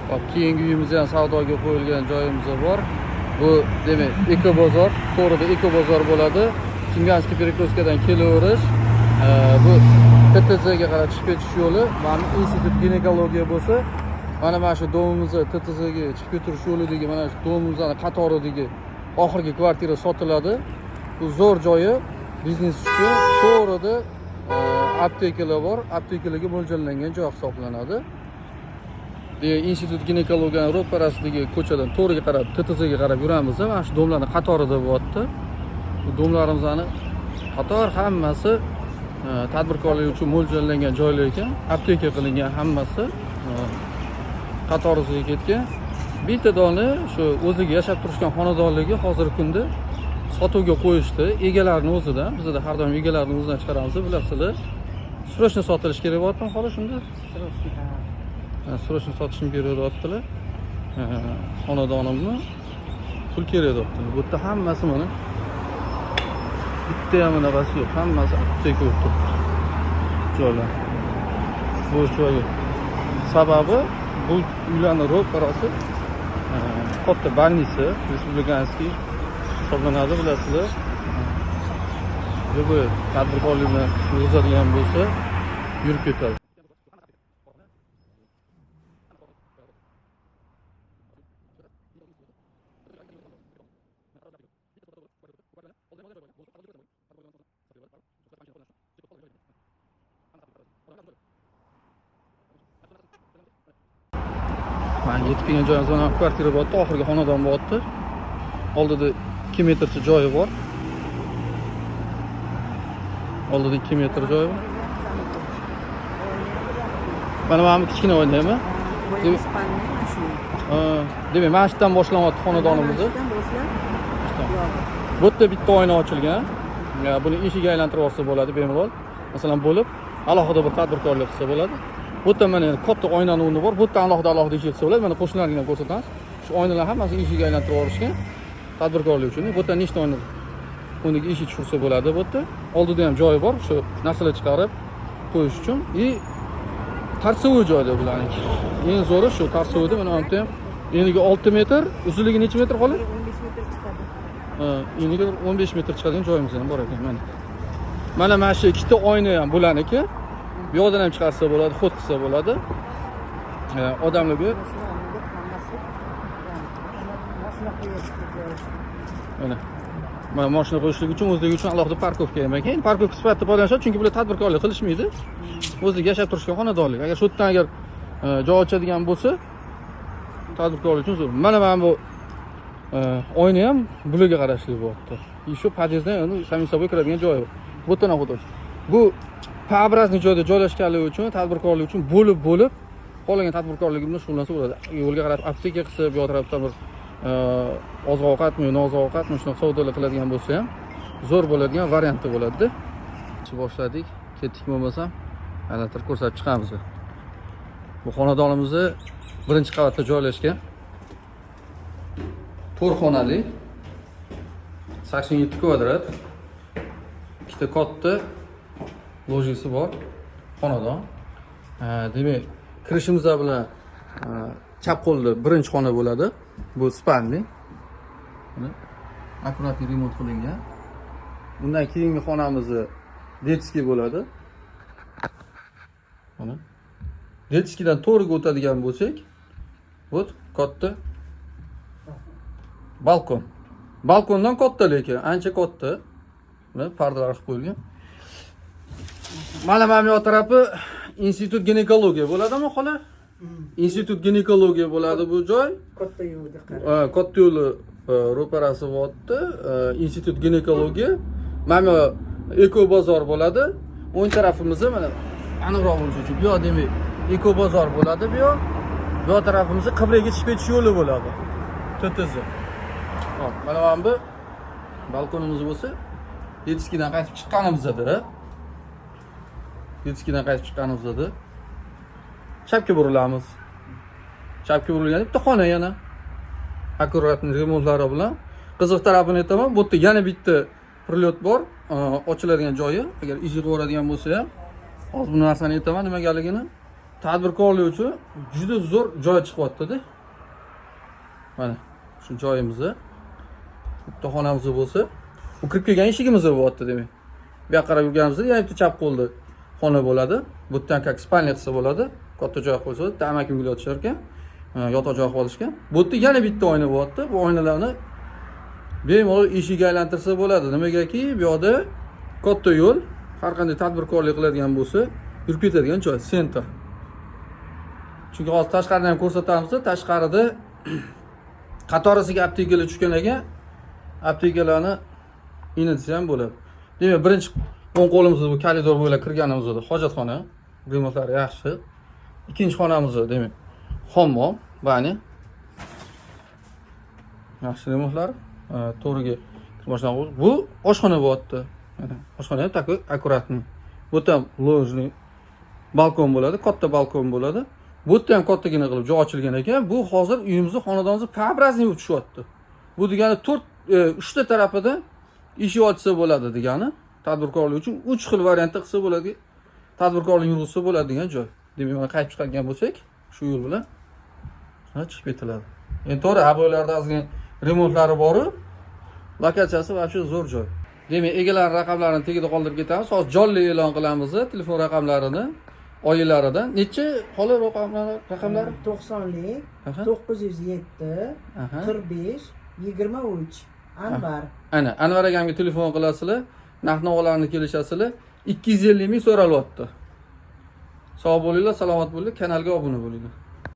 Hop, keyingi uyimiz ham savdoga qo'yilgan joyimiz bor. Bu demak Eko bozor, to'g'rida Eko bozor bo'ladi. Chimganskiy перекрёсткаdan kelaverish. Bu TTZga qarab chiqib ketish yo'li, mana institut ginekologiya bo'lsa, mana shu дом imizni TTZga chiqib ketirish yo'lidagi mana shu дом imizni qatoridagi oxirgi kvartira sotiladi. Bu zo'r joyi biznes uchun. To'g'rida aptekalar bor, aptekalarga mo'ljallangan joy hisoblanadi. Institut ginekologiyani ro'parasidagi ko'chadan to'g'riga qarab TTZga qarab yuramiz. Mana shu дом larni qatorida bo'lyapti. Bu дом larimizni qator hammasi tadbirkorlik uchun mo'ljallangan joylar ekan. Apteka qilingan hammasi qatorisiga ketgan. Bitta dona shu o'ziga yashab turishgan xonadonligi hozirgi kunda sotuvga qo'yishdi. Egalarini o'zidan, bizada har doim egalarini o'zidan chiqaramiz, bilasizlar. Срочно sotilishi kerak bo'lyaptimi xola shunda? Срочно. Ha, срочно sotishim kerak deyaptilar. Xonadonimni pul kerak deyaptilar. Bu yerda hammasi mana bitta ham bunaqasi yo'q, hammasi apteka bo'lib turibdi. Joylar. Bo'sh joy yo'q. Sababi bu uylarni ro'parasi katta больница, республиканский hisoblanadi, bilasizlar. Любой tadbirkorlik bilan yurg'izadigan bo'lsa, yurib ketadi. Mana yetib kelgan joyimiz, mana kvartira bo'lyapti, oxirgi xonadon bo'lyapti. Oldida 2 metrcha joyi bor. Oldida 2 metr joyi bor. Mana bu kichkina oynami? Bu спальня shu. Demak, mana shu yerdan boshlanyapti xonadonimizni. Mana boshlab. Bu yerda bitta oyna ochilgan. Ya, buni eshiga aylantirib olsa bo'ladi bemalol. Masalan, bo'lib alohida bir tadbirkorlik qilsa bo'ladi. Bu yerda mana endi katta oynani o'rni bor. Bu yerda alohida alohida eshik qilsa bo'ladi. Mana qo'shnilarga ham ko'rsatamiz. Shu oynalar hammasi eshiga aylantirib yuborishgan tadbirkorlik uchun. Bu yerda nechta oyna o'rniga eshik tushirsa bo'ladi bu yerda. Oldida ham joyi bor, shu narsalar chiqarib qo'yish uchun. И торцевой joyda bularniki. Eng zo'ri shu торцевой da. Mana bu yerda ham enigi 6 metr, uzunligi necha metr qoladi? 15 metr chiqadi. Ha, eniga 15 metr chiqadigan joyimiz ham bor ekan mana. Mana shu ikkita oyna ham bularniki. Bu yoqdan ham chiqarsa bo'ladi, ход qilsa bo'ladi. Odamlarga Mashina oldi, hammasi. Mashina qo'yishga joyi. Mana. Mana mashina qo'yishlik uchun o'zligi uchun alohida парковка ham ekan. Парковка sifatida foydalanishadi, chunki bular tadbirkorlik qilishmaydi. O'zligi yashab turishgan xonadonlik. Agar shu yerdan agar joy ochadigan bo'lsa, tadbirkorlik uchun zo'r. Mana bu oyna ham bularga qarashli bo'lyapti. И shu podyezddan endi сами собой kiradigan joyi bor. Bu yerdan ham xuddi. Bu П-образный joyda joylashganligi uchun, tadbirkorlik uchun bo'lib-bo'lib xohlagan tadbirkorligi bilan shug'ullansa bo'ladi. Yo'lga qarab apteka qilsa, bu yoq tarafdan bir oziq ovqatmi, noziq ovqatmi, shunaqa savdolar qiladigan bo'lsa ham zo'r bo'ladigan varianti bo'ladi-da. Boshladik, ketdik bo'lmasam, aylantirib ko'rsatib chiqamiz. Bu xonadonimizni birinchi qavatda joylashgan. 4 xonali, 87 kvadrat, ikkita katta lojisi bor xonadon. Demak, kirishimiz bilan chap qo'lda birinchi xona bo'ladi. Bu спальный. Mana аккуратный remont qilingan. Undan keyingi xonamiz детский bo'ladi. Mana. Детский dan to'g'riga o'tadigan bo'lsak, вот katta balkon. Balkondan katta lekin, ancha katta. Mana pardalar qilib qo'yilgan. Mana bu yoq tarafi institut ginekologiya bo'ladimi xola? Institut ginekologiya bo'ladi bu joy. Katta yo'lda qarab. Ha, katta yo'li ro'parasi bo'lyapti. Institut ginekologiya. Mana bu Eko bozor bo'ladi. O'ng tarafimizda mana aniqroq bo'lishi uchun bu yoq demak Eko bozor bo'ladi bu yoq. Bu yoq tarafimizda Qibrayga chiqib ketish yo'li bo'ladi. TTZ. Hop, mana bu balkonimiz bo'lsa, детский dan qaytib chiqqanimizda, детский dan qaytib chiqqanimizda chapga burilamiz. Chapga burilganda bitta xona yana. Аккуратный remontlari bilan. Qiziq tarafini aytaman, bu yerda yana bitta пролёт bor, ochiladigan joyi. Agar eshik qilib yuboradigan bo'lsa ham, hozir bu narsani aytaman nimagaligini. Tadbirkorlik uchun juda zo'r joy chiqyapti-da. Mana shu joyimizni, bitta xonamiz bo'lsa, u kirib kelgan eshigimiz bo'lyapti demak. Bu yoqqa qarab yurganimizda yana bitta chap qo'lda xona bo'ladi. Bu yerdan как спальня qilsa bo'ladi. Katta joy qo'ysa, amakim yotishar ekan. Yotoq joy qilib olishgan. Bu yerda yana bitta oyna bo'lyapti. Bu oynalarni bemalol eshikka aylantirsa bo'ladi. Nimagaki, bu yoqda katta yo'l, har qanday tadbirkorlik qiladigan bo'lsa, yurib ketadigan joy, центр. Chunki hozir tashqarini ham ko'rsatamiz. Tashqarida qatorasiga aptekalar tushgan ekan. Aptekalarni ini desa ham bo'ladi. Demak, birinchi o'ng qo'limizda bu koridor bo'ylab kirganimizda hojatxona, remontlari yaxshi. Ikkinchi xonamizda demak, hammom, баня. Yaxshi remontlari. To'riga kirmasdan. Bu oshxona bo'lyapti. Mana oshxona ham такой аккуратный. Bu yerda ham ложный balkon bo'ladi, katta balkon bo'ladi. Bu yerda ham kattagina qilib joy ochilgan ekan. Bu hozir uyimizni, xonadonimizni P-образный bo'lib tushyapti. Bu degani to'rt, uchta tarafida eshik ochsa bo'ladi degani. Tadbirkorlik uchun uch xil variantda qilsa bo'ladi. Tadbirkorlik yurg'izsa bo'ladi degan joy. Demak, mana qaytib chiqadigan bo'lsak, shu yo'l bilan shuna chiqib ketiladi. Endi to'g'ri, обой larda ozgina remontlari boru, lokatsiyasi вообще zo'r joy. Demak, egalari raqamlarini tagida qoldirib ketamiz. Hozir jonli e'lon qilamiz telefon raqamlarini oilaridan. Necha xola raqamlari? 90lik 907 45 23, Anvar. Ana, Anvar akamga telefon qilasizlar, narx navolarni kelishasizlar. 250 ming so'ralyapti. Sog' bo'linglar, salomat bo'linglar, kanalga obuna bo'linglar.